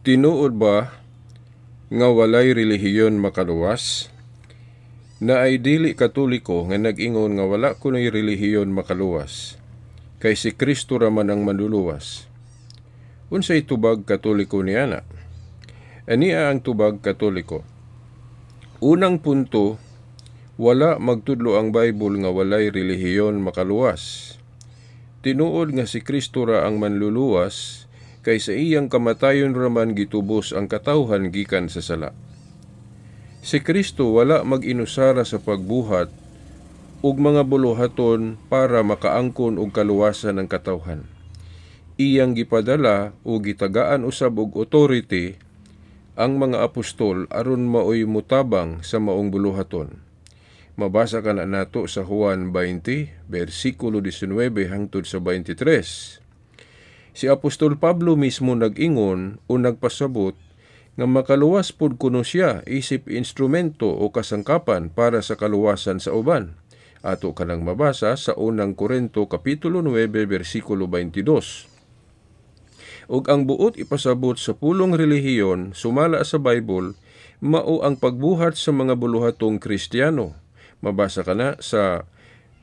Tinuod ba nga walay relihiyon makaluwas? Naay dili Katoliko nga nag-ingon nga wala kuno'y relihiyon makaluwas, kay si Kristo ra man ang manluluwas. Unsay tubag Katoliko niana? Ania ang tubag Katoliko. Unang punto, wala magtudlo ang Bible nga walay relihiyon makaluwas. Tinuod nga si Kristo ra ang manluluwas, kay sa iyang kamatayon raman gitubos ang katawhan gikan sa sala. Si Kristo wala mag-inusara sa pagbuhat og mga buluhaton para makaangkon og kaluwasan ang katawhan. Iyang gipadala o gitagaan usab og authority ang mga apostol aron maoy mutabang sa maong buluhaton. Mabasa kana nato sa Juan 20, versikulo 19 hangtod sa 23. Si Apostol Pablo mismo nag-ingon o nagpasabot nga makaluwas pud kuno siya isip instrumento o kasangkapan para sa kaluwasan sa uban. Ato kanang mabasa sa Unang Korento kapitulo 9 bersikulo 22. Ug ang buot ipasabot sa pulong relihiyon sumala sa Bible mao ang pagbuhat sa mga buluhatong Kristiyano. Mabasa kana sa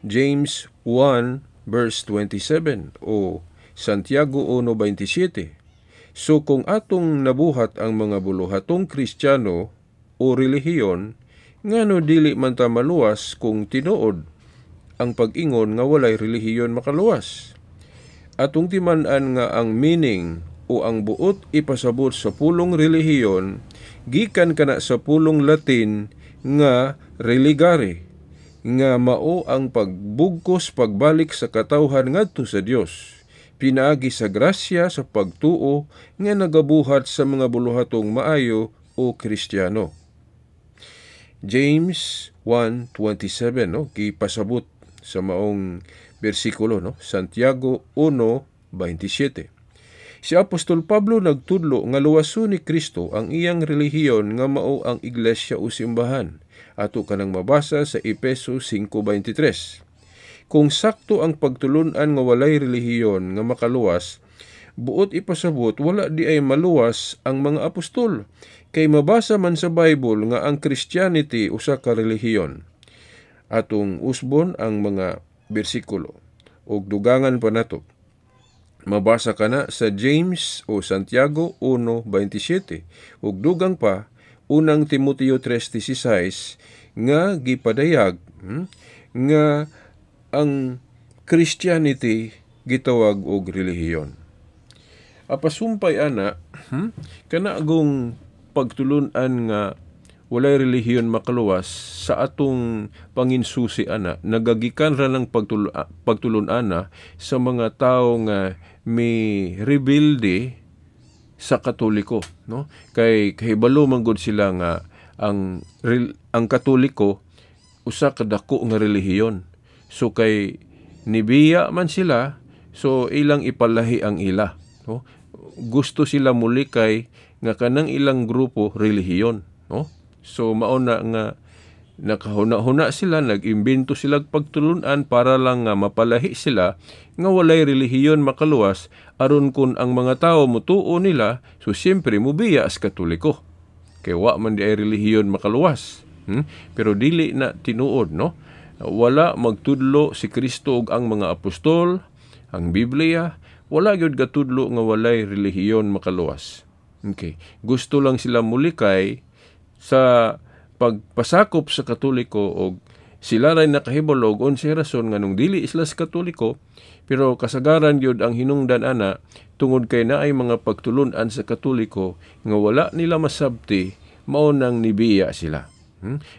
James 1 verse 27 o Santiago 1:27. So kung atong nabuhat ang mga buluhatong Kristiyano o relihiyon, ngano dili man ta maluwas kung tinuod ang pag-ingon nga walay relihiyon makaluwas? Atong timan-an nga ang meaning o ang buot ipasabot sa pulong relihiyon gikan kana sa pulong Latin nga religare, nga mao ang pagbugkos, pagbalik sa katawhan ngadto sa Dios pinaagi sa grasya sa pagtuo nga nagabuhat sa mga buluhatong maayo o Kristiyano. James 1:27, no, gipasabot sa maong bersikulo, no, Santiago 1:27. Si Apostol Pablo nagtudlo nga luwason ni Kristo ang iyang relihiyon nga mao ang iglesia o simbahan. Ato kanang mabasa sa Epeso 5:23. Kung sakto ang pagtulun-an nga walay relihiyon nga makaluwas, buot ipasabot wala diay maluwas ang mga apostol, kay mabasa man sa Bible nga ang Christianity usa ka relihiyon. Atong usbon ang mga bersikulo ug dugangan pa nato. Mabasa kana sa James o Santiago 1:27 ug dugang pa Unang Timoteo 3:16 nga gipadayag nga ang Christianity gitawag og relihiyon. Apasumpay ana, kana agong pagtulun-an nga walay relihiyon makaluwas sa atong panginsusi ana, nagagikan ra ng pagtulun-ana sa mga tawo nga mi rebelde sa Katoliko, no, kay kahibalo man gud sila nga ang Katoliko usa ka dako nga relihiyon. So kay nibiya man sila, so ilang ipalahi ang ila, no? Gusto sila mulikay nga kanang ilang grupo relihiyon, no? So mao na nga nakahuna-huna sila, nag-imbento sila pagtulunan para lang nga mapalahi sila nga walay relihiyon makaluwas, aron kun ang mga tao mutuo nila, so siyempre mubiya as Katoliko. Kay wa man diay relihiyon makaluwas. Pero dili na tinuod, no? Wala magtudlo si Kristo ug ang mga apostol, ang Biblia, wala gyud gatudlo nga walay relihiyon makaluwas. Okay. Gusto lang sila mulikay sa pagpasakop sa Katoliko og sila ray nakahibalo og unsay rason nganong dili sila sa Katoliko, pero kasagaran gyud ang hinungdan ana tungod kay naay mga pagtulun-an sa Katoliko nga wala nila masabti, mao nang nibiya sila.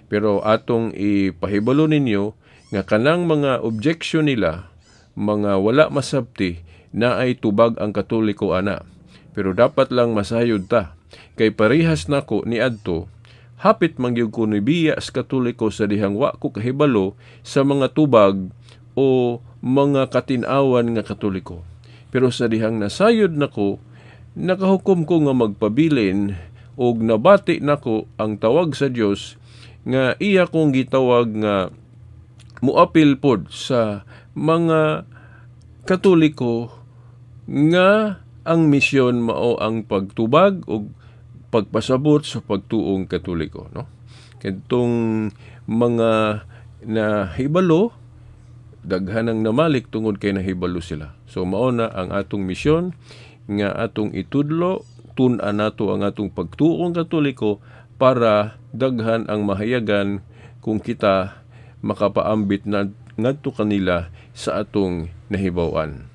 Pero atong ipahibalo ninyo nga kanang mga objection nila, mga wala masabti, naay tubag ang Katoliko ana. Pero dapat lang masayod ta kay parehas nako niadto, hapit man gyud ko nibiya sa Katoliko sa dihang wa ko kahibalo sa mga tubag o mga katin-awan nga Katoliko. Pero sa dihang nasayod nako, nakahukom ko nga magpabilin og nabati nako ang tawag sa Dios nga iya kong gitawag nga muapil pod sa mga Katoliko nga Ang misyon mao ang pagtubag ug pagpasabot sa pagtuong Katoliko, no? Kadtong mga nahibalo, daghan ang namalik tungod kay nahibalo sila. So mao na ang atong misyon nga atong itudlo, tun-an nato ang atong pagtuong Katoliko para daghan ang mahayagan kung kita makapaambit na ngadto kanila sa atong nahibaw-an.